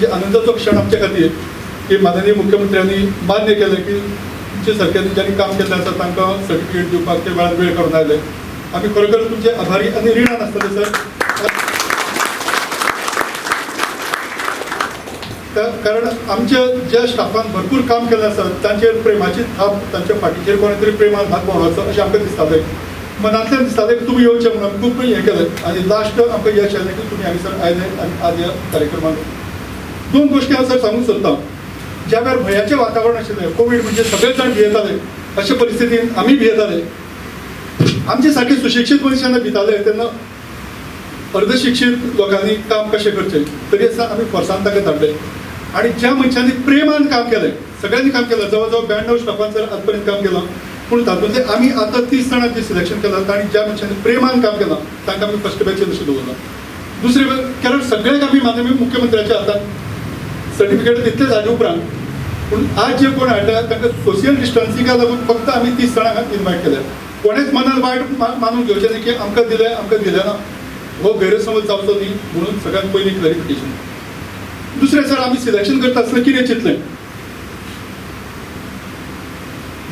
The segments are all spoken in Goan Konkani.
म्हणजे आनंदाचो क्षण आमच्या खातीर की माननीय मुख्यमंत्र्यांनी मान्य केलें की तुमचे सारक्यांनी ज्यांनी काम केल्लें आसा तांकां सर्टिफिकेट दिवपाक ते वेळार वेळ काडून आयले. आमी खरोखर तुमचे आभारी आनी रिणान आसतले सर. कारण आमच्या ज्या स्टाफान भरपूर काम केलें आसा तांचेर प्रेमाची थाप, तांच्या फाटीचेर कोणें तरी प्रेमान हात भोंवडावचो अशें आमकां दिसतालें. मनांतल्यान दिसतालें की तुमी येवचें म्हणून आमी खूब हें केलें आनी लास्ट आमकां यश आयलें की तुमी हांगासर आयले. आनी आज ह्या कार्यक्रमाक दोन गोश्टी हांव सर सांगूंक सोदतां. ज्या वेळार भंयाचें वातावरण आशिल्लें, कोवीड म्हणजे सगळे जाण भियेताले, अशे परिस्थितीन आमी भियेताले. आमचे सारके सुशिक्षीत मनीस जेन्ना भिताले तेन्ना अर्धशिक्षीत लोकांनी काम कशें करचें, तरी आसतना आमी फोर्सान ताका धाडले. आनी ज्या मनशांनी प्रेमान काम केलें, सगळ्यांनी काम केलें, जवळ जवळ 92 स्टाफान सर आजपर्यंत काम केलां, पूण तातूंतले आमी आतां 30 जाणांचें सिलेक्शन केलां. तांणी ज्या मनशांनी प्रेमान काम केलां तांकां आमी फर्स्ट बॅचीन अशें दवरलां. दुसरें कारण सगळ्यांक आमी माननीय मुख्यमंत्र्याच्या हातान सर्टिफिकेट दितले जाले उपरांत, पूण आज जे कोण हाडल्या तांकां सोशियल डिस्टन्सिंगाक लागून फक्त आमी 30 जाणांक इनवायट केल्या. कोणेच मनान वायट मानून घेवचें न्ही की आमकां दिलें आमकां दिलें ना, हो गैरसमज जावचो न्ही म्हणून सगळ्यांत पयलीं क्लॅरिफिकेशन. दुसरें सर, आमी सिलेक्शन करता आसतना कितें चिंतलें,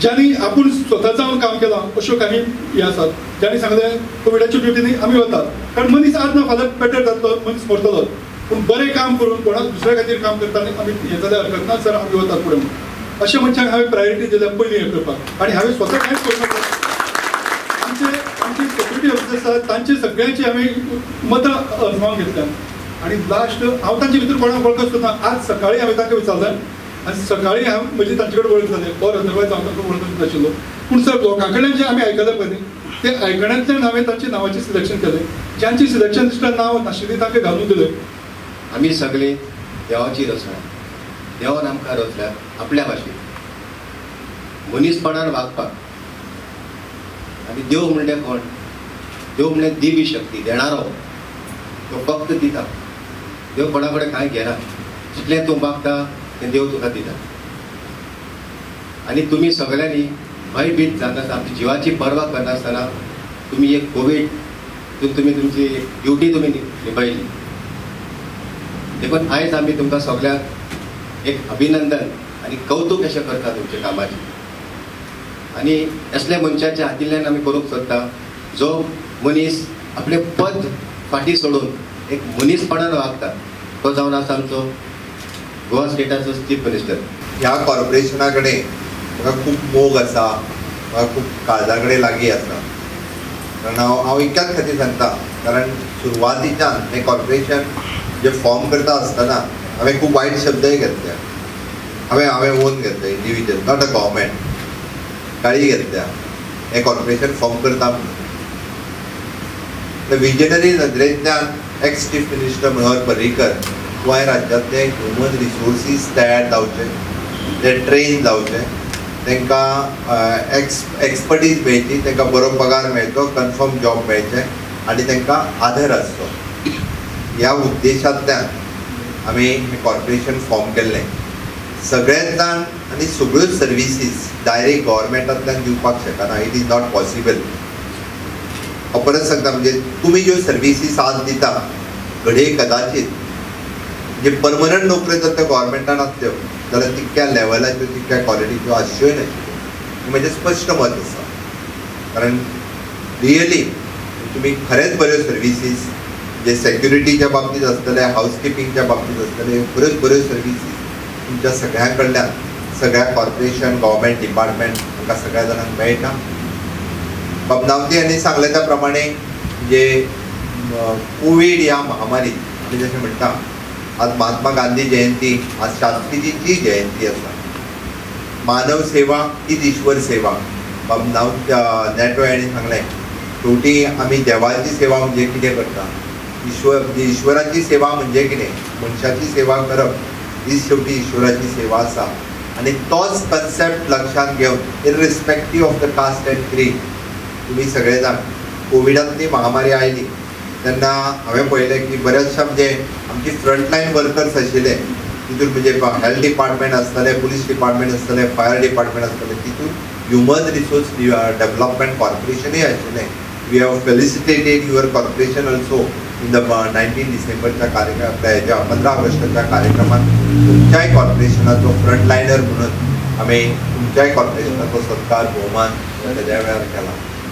ज्यांनी आपूण स्वता जावन काम केलां अश्यो काही हे आसात ज्यांनी सांगलें कोविडाच्या ड्युटीनी आमी वतात, कारण मनीस आज ना फाल्यां बेटर जातलो, मनीस मरतलो, पूण बरें काम करून कोणाक दुसऱ्या खातीर काम करता आनी आमी हें जाल्यार हरकत ना सर, आमी वतात फुडें म्हणून. अशें मनशांक हांवें प्रायोरिटी दिल्या पयलीं हें करपाक. आनी हांवें स्वता कांयच करूं नाका, आमचे आमचे सेक्युरिटी ऑफिसर्स आसात तांचे सगळ्यांची हांवें मतां अजमावन घेतल्या. आनी लास्ट हांव तांचे भितर कोणाक वळखत सुद्दां, आज सकाळी हांवें तांकां विचारलें आनी सकाळी हांव म्हजी तांचे कडेन वळख जाली, ऑर अदरवायज हांव तांकां वळखत नाशिल्लो. पूण सर लोकां कडल्यान जें आमी आयकलें पळय न्ही, ते आयकण्यांतल्यान हांवें तांच्या नांवाचें सिलेक्शन केलें. ज्यांची सिलेक्शन लिस्टान नांव नाशिल्लीं तांकां घालून दिलें. आमी सगळीं देवाची रचना, देवान आमकां रचल्या आपल्या भाशेन मनीसपणान वागपाक. आनी देव म्हणल्यार कोण? देव म्हणल्यार दिवी शक्ती देणारो, तो फक्त दिता. देव कोणा कडेन कांय घेना, जितलें तूं मागता तें देव तुका दिता. आनी तुमी सगळ्यांनी भंयभीत जानासतना, आमच्या जिवाची पर्वा करनासतना तुमी एक कोवीड तुमी तुमची ड्युटी तुमी निभायली. देखून आयज आमी तुमकां सगळ्यांक एक अभिनंदन आनी कौतूक अशें करता तुमच्या कामाचें. आनी असल्या मनशाच्या हातींतल्यान आमी करूंक सोदता जो मनीस आपलें पद फाटीं सोडून एक मनीसपणान वागता, तो जावन आसा आमचो गोवा स्टेटाचो चीफ मिनिस्टर. ह्या कॉर्पोरेशना कडेन म्हाका खूब मोग आसा, म्हाका खूब काळजा कडेन लागीं आसा. कारण हांव इतक्याच खातीर सांगता, कारण सुरवातीच्यान हें कॉर्पोरेशन जे फॉर्म करता आसतना हांवें खूब वायट शब्दय घेतल्या, हांवें ओन घेतले, इंडिविज्युअल, not a government, गाळी घेतल्या हें कॉर्पोरेशन फॉर्म करता म्हणून. विजनरी नदरेंतल्यान ex chief minister Manohar Parrikar Goa राज्यांतले ह्युमन रिसोर्सीस तयार जावचे, ते ट्रेन जावचे, तांकां एक्सपर्टीज मेळची, तांकां बरो पगार मेळचो, कन्फर्म जॉब मेळचें आनी तांकां आदर आसचो, ह्या उद्देशांतल्यान आमी हें कॉर्पोरेशन फॉर्म केल्लें. सगळेच जाण आनी सगळ्योच सर्विसीस डायरेक्ट गव्हर्मेंटांतल्यान दिवपाक शकना, it is not possible. हांव परत सांगता, म्हणजे तुमी ज्यो सर्विसीस आज दिता घडये कदाचीत म्हणजे परमनंट नोकऱ्यो जर त्या गव्हर्मेंटान आसल्यो जाल्यार तितक्या लेवलाच्यो तितक्या क्वॉलिटीच्यो आसच्योय नाशिल्ल्यो, हें म्हजें स्पश्ट मत आसा. कारण रियली तुमी खरेंच बऱ्यो सर्विसीस जे सेक्युरिटीच्या बाबतींत आसतले, हावस किपिंगच्या बाबतींत आसतले, बऱ्योच बऱ्यो सर्विसीस तुमच्या सगळ्यां कडल्यान सगळ्या कॉर्पोरेशन गव्हर्मेंट डिपार्टमेंट हांकां सगळ्या जाणांक मेळटा. बाब नावती हांणी सांगलें त्या प्रमाणे म्हणजे कोवीड ह्या महामारीत आमी जशें म्हणटा, आज महात्मा गांधी जयंती, आज शास्त्रीजीची जयंती आसा. मानव सेवा हीच ईश्वर सेवा. बाब नाव नेटो हांणी सांगलें, शेवटी आमी देवाची सेवा म्हणजे कितें करता, ईश्वर म्हणजे ईश्वराची सेवा म्हणजे कितें, मनशाची सेवा करप ही शेवटी ईश्वराची सेवा आसा. आनी तोच कन्सेप्ट लक्षांत घेवन irrespective of the caste and creed तुमी सगळे जाण कोविडांतली महामारी आयली तेन्ना हांवें पळयलें की बऱ्याचशा म्हणजे आमची फ्रंटलायन वर्कर्स आशिल्ले, तितून म्हणजे हेल्थ डिपार्टमेंट आसतलें, पुलीस डिपार्टमेंट आसतलें, फायर डिपार्टमेंट आसतलें, तितून ह्युमन रिसोर्स डेवलपमेंट कॉर्पोरेशनूय आशिल्लें. We have felicitated your corporation also in the 19 डिसेंबरच्या कार्यक्रम, आपल्या ह्याच्या 15 ऑगस्टाच्या कार्यक्रमात तुमच्याय कॉर्पोरेशनाचो फ्रंटलायनर म्हणून आमी तुमच्याय कॉर्पोरेशनाचो सत्कार, भोवमान तेज्या वेळार केला.